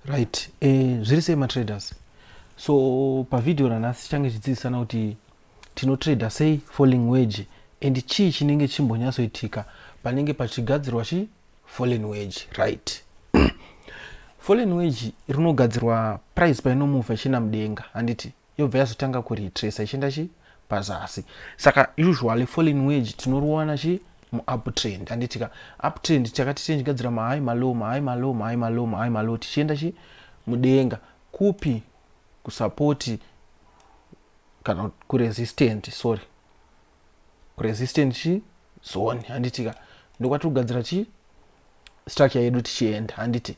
Right, zviri sei matraders? So pavhidhiyo ranhasi tichange tichidzidzisana kuti tinotrader sei falling wedge and chii chinenge chimbonyatsoitika panenge pachigadzirwa chi falling wedge. Right, falling wedge rinogadzirwa price painomuvha ichienda mudenga, handiti? Yobva yazotanga kuretracer ichienda chi pazasi. Saka usually falling wedge tinoriwana chi muuptrend, handiti ka? Uptrend takati tichigadzira mahigh, malow, mahigh, malow, mahigh, malow, mahigh, malow, tichienda chi mudenga kupi? Kusupport kana kuresistant, sorry, kuresistant chi zone, handiti ka? Ndokwatiri kugadzira chi structure yedu tichienda, handiti?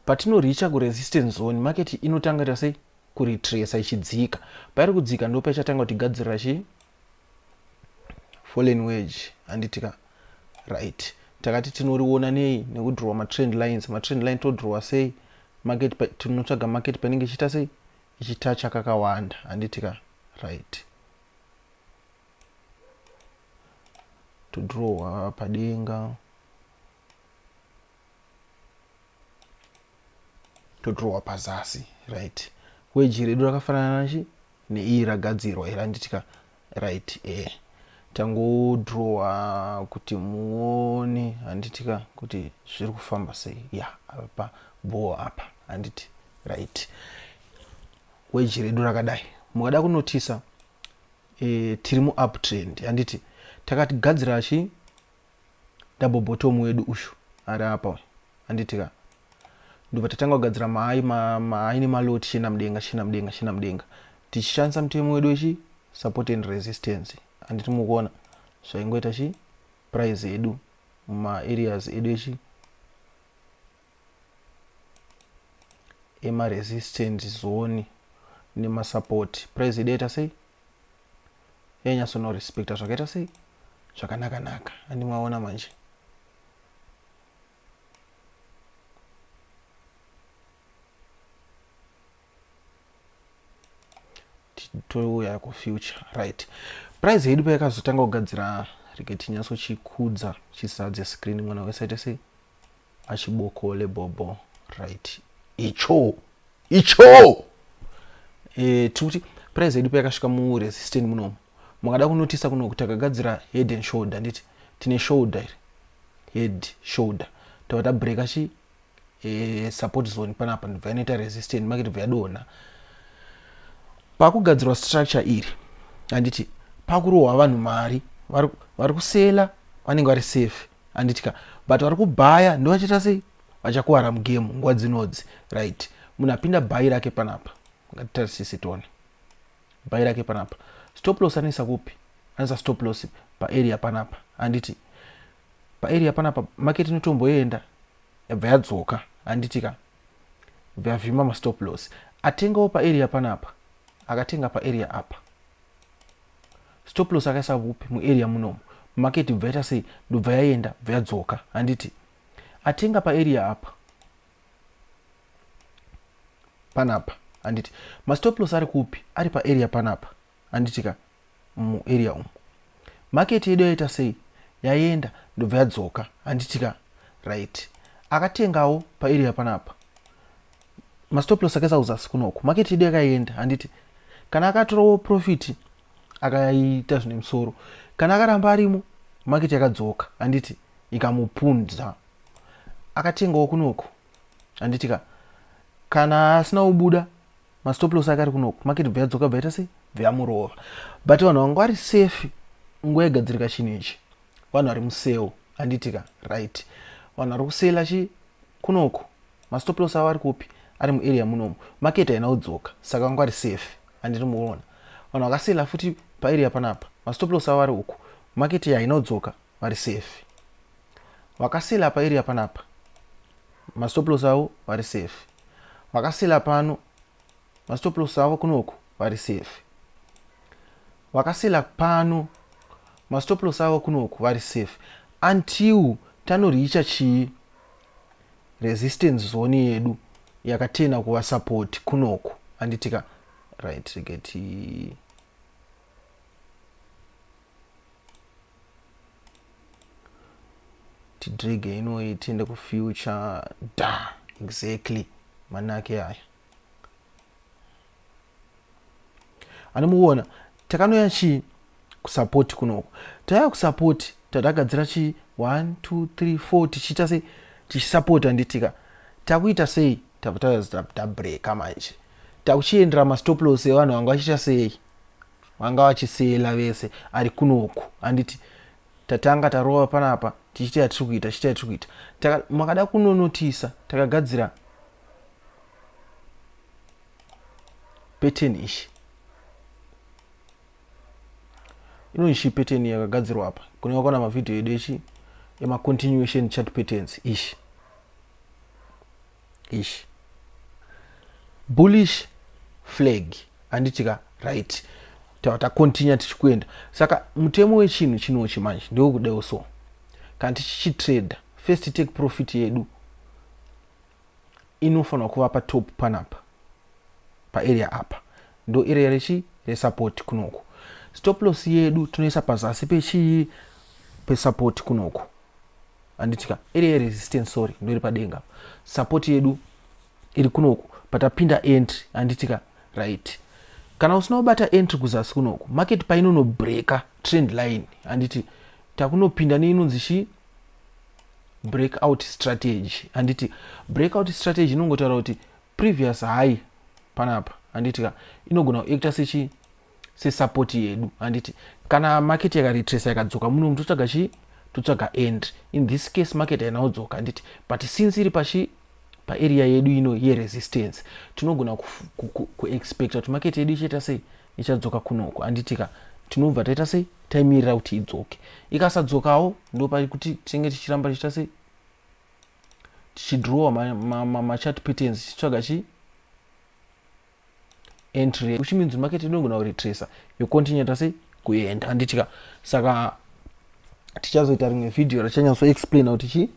Patinoricha kuresistance zone, market inotanga ita sei? Kuretracer ichidzika. Pairi kudzika ndo paichatanga kutigadzirira chi fallen wedge, handiti ka? Right, takati tinoriona nei? Nekudhirowa matrend lines. Matrend line todhirowa sei? Market, tinotsvaga market panenge ichiita sei? Ichitacha kakawanda, handiti ka? Right, todhirowa padenga, todhirowa pazasi. Right, wedge redu rakafanana nachi neiri ragadzirwa iri, handiti ka? Right, tangodhirowa kuti muone, handiti ka, kuti zviri kufamba sei. Ya, apa bho apa, handiti? Right, wedge redu rakadai. Mukada kunotisa, tiri muuptrend, handiti? Takatigadzira chi double bottom wedu ushu ari apa, handiti ka? Ndobva tatanga kugadzira mahigh, mahigh nemalow, tichienda mudenga, tichienda mudenga, tichienda mudenga, tichishandisa mutemo wedu wechi support and resistance, handiti? Mukuona zvaingoita chi price yedu mumaareas edu echi emaresistance zone nemasupport. Price yedu yaita sei? Yainyatsonorespecta zvakaita sei? Zvakanaka-naka, handi? Maona manje. Touya kufuture. Right, price yedu payakazotanga kugadzira, rege tinyatsochikudza chisadze screen, mwana wese aite sei? Achibokole bobo. Right, icho icho, tikuti price yedu payakasvika muresistant munomu, mukada kunotisa kunoku takagadzira head and shoulder, handiti? Tine shoulder iri, head, shoulder, tava tabreka chi support zone panapa, ndibva inoita resistant, market bva yadonha. Pakugadzirwa structure iri, handiti, pakurohwa vanhu mari. Vari kusela vanenge vari safe, handiti ka? But vari kubhaya ndo vachiita sei? Vachakuwara mugame nguva dzinodzi. Right, munhu apinda buy rake panapa, ngatitarisise tione buy rake panapa. Stop loss anoisa kupi? Anoisa stop loss paarea panapa, handiti? Paarea panapa market inotomboenda, yabva yadzoka, handiti ka? Bva yavhima mastop loss. Atengawo paarea panapa, akatenga paarea apa, stop loss akaisa kupi? Muarea munomu. Market bva yaita sei? Ndobva yaenda, bva yadzoka, handiti? Atenga paarea apa panapa, handiti? Mastop loss ari kupi? Ari paarea panapa, handiti ka? Muarea umu market yedu yaita sei? Yaenda, ndobva yadzoka, handiti ka? Right, akatengawo paarea panapa, mastop loss akaisa kuzasi kunoku. Market yedu yakaenda, handiti? Kana akatorawo profit, akaita zvine musoro. Kana akaramba arimo, market yakadzoka, handiti? Ikamupunza. Akatengawo kunoku, handiti ka? Kana asina kubuda, mastop loss ake ari kunoku. Market bva yadzoka, bva yaita sei? Bva yamurova. But vanhu vanga vari safe nguva yagadzirika chinhu ichi, vanhu vari musell, handiti ka? Right, vanhu vari kusela chi kunoku, mastop loss avo ari kupi? Ari muarea munomu. Market haina kudzoka, saka vanga vari safe, handiti? Muona vanhu vakasela futi paarea panapa, mastop loss avo ari uku, market haina kudzoka, vari safe. Vakasela paarea panapa, mastop loss avo vari safe. Vakasela pano, mastop loss avo kunoku, vari safe. Vakasela pano, mastop loss avo kunoku, vari safe, until tanoricha chii? Resistance zone yedu yakatena kuva support kunoku, handitika? Right, regeti tidrage inoi, tiende kufuture da. Exactly. Manake aya anomuona. Takanoya chii kusupport kunoko? Tauya kusupport, tatagadzira chii? 1 2 3 4, tichiita sei? Tichisapota, handitika? Takuita sei? Tabva tauya tabreka. Manje takuchiendera mastop loss evanhu vanga vachiita sei? Vanga vachisela vese ari kunoku, handiti? Tatanga tarova panapa, tichiita yatiri kuita, tichiita yatiri kuita. Makada kunonotisa, takagadzira pattern ishi. Inonzi pattern yakagadzirwa apa. Kune wakaona mavhidhiyo edu echi emacontinuation chart patterns, ishi ishi bullish flag, handitika? Right, tava tacontinue tichikuenda. Saka mutemo wechinhu chinochi manje ndewekudewo. So kana tichichitrada, first take profit yedu inofanirwa kuva patop panapa, paarea apa, ndo area rechi resupport kunoku. Stop loss yedu tinoisa pazasi pechii? Pesupport kunoku, handitika? Area yeresistance, sorry, ndo iri padenga. Support yedu iri kunoku patapinda entry, handitika? Right, kana usina kubata entry kuzasi kunoku, market painonobreaka trend line, handiti takunopinda neinonzi chi breakout strategy, handiti? Breakout strategy inongotaura kuti previous high panapa, handitika, inogona kuacta sechi sesupport yedu, handiti? Kana market yakaretresa, yakadzoka muno, totsvaga chi totsvaga entry. In this case market haina kudzoka, handiti? But since iri pachi paarea yedu ino yeresistance, tinogona kuexpecta kuti market yedu ichaita sei? Ichadzoka kunoko, handitika? Tinobva taita sei? Taimirira kuti idzoke. Ikasadzokawo, ndo pakuti tinenge tichiramba tichiita sei? Tichidrowa machart patterns, tichitsvaga chi entry, which means market inogona kuretresa, yocontinue ta sei? Kuenda, handitika? Saka tichazoita rimwe vhidhiyo rachanyatsoexplaina kuti chi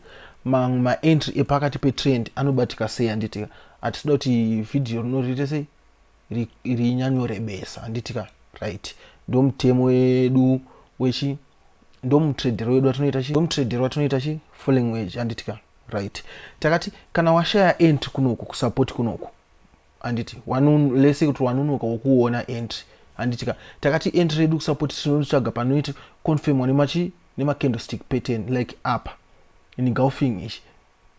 maentry epakati petrend anobatika sei, handitika? Hatisida kuti vhidhiyo rino riite sei? Rinyanyorebesa, handitika? Right, ndo mutemo wedu wechi ndo mutradero wedu watinoita chi ndo mutradero watinoita chi falling wedge, handitika? Right, takati kana washaya entry kunoku kusupport kunoku, handiti lese kuti wanonoka wokuona entry, handitika? Takati entry yedu kusupport tinotsvaga panoita confirmwa nemachi nemacandlestick pattern, like apa engulfing ichi,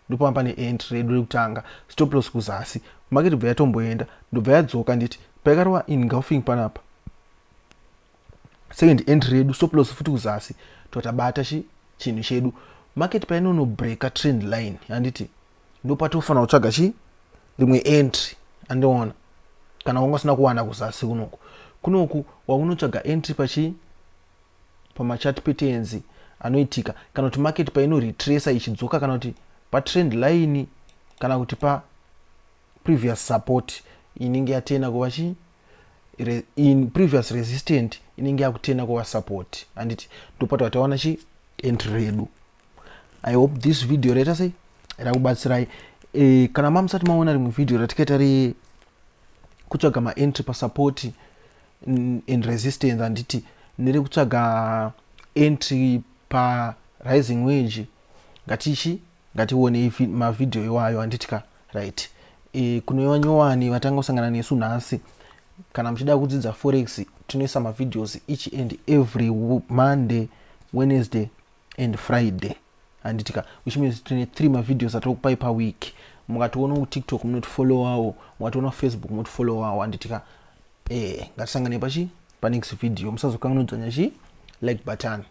ndopamba pane entry redu rekutanga. Stop loss kuzasi. Market bva yatomboenda, ndobva yadzoka, nditi paikarova engulfing panapa, second entry redu, stop loss futi kuzasi, totabata chi chinhu chedu. Market painonobreaka trend line, handiti ndopatofanira kutsvaga chi rimwe entry? Andiona kana wanga usina kuwana kuzasi kunoku, kunoku wakunotsvaga entry pachi pamachart patterns anoitika, kana kuti market painoretresa ichidzoka, kana kuti patrend line, kana kuti pa previous support inenge yatena kuva chi in previous resistant inenge yakutena kuva support, handiti? Ndopata tawana chi entry redu. I hope this video raita sei? Rakubatsirai. Kana mamusati maona rimwe video ratikaita rekutsvaga maentry pasupport and resistance, handiti, nerekutsvaga entry parising wedge, ngatichi ngationei mavhidhiyo iwayo, handitika? Right, kune vanyowani vatanga kusangana nesu nhasi, kana muchida kudzidza forex, tinoisa mavideos each and every Monday, Wednesday and Friday, handitika? Which means tine three mavideos atiri paweek. Mukationa kuTikTok, munotifollowawo. Mukationa kuFacebook, munotifollowawo, handitika? Ngatisangane pachi panext video. Musazokanganwa kudzvanya chi like button.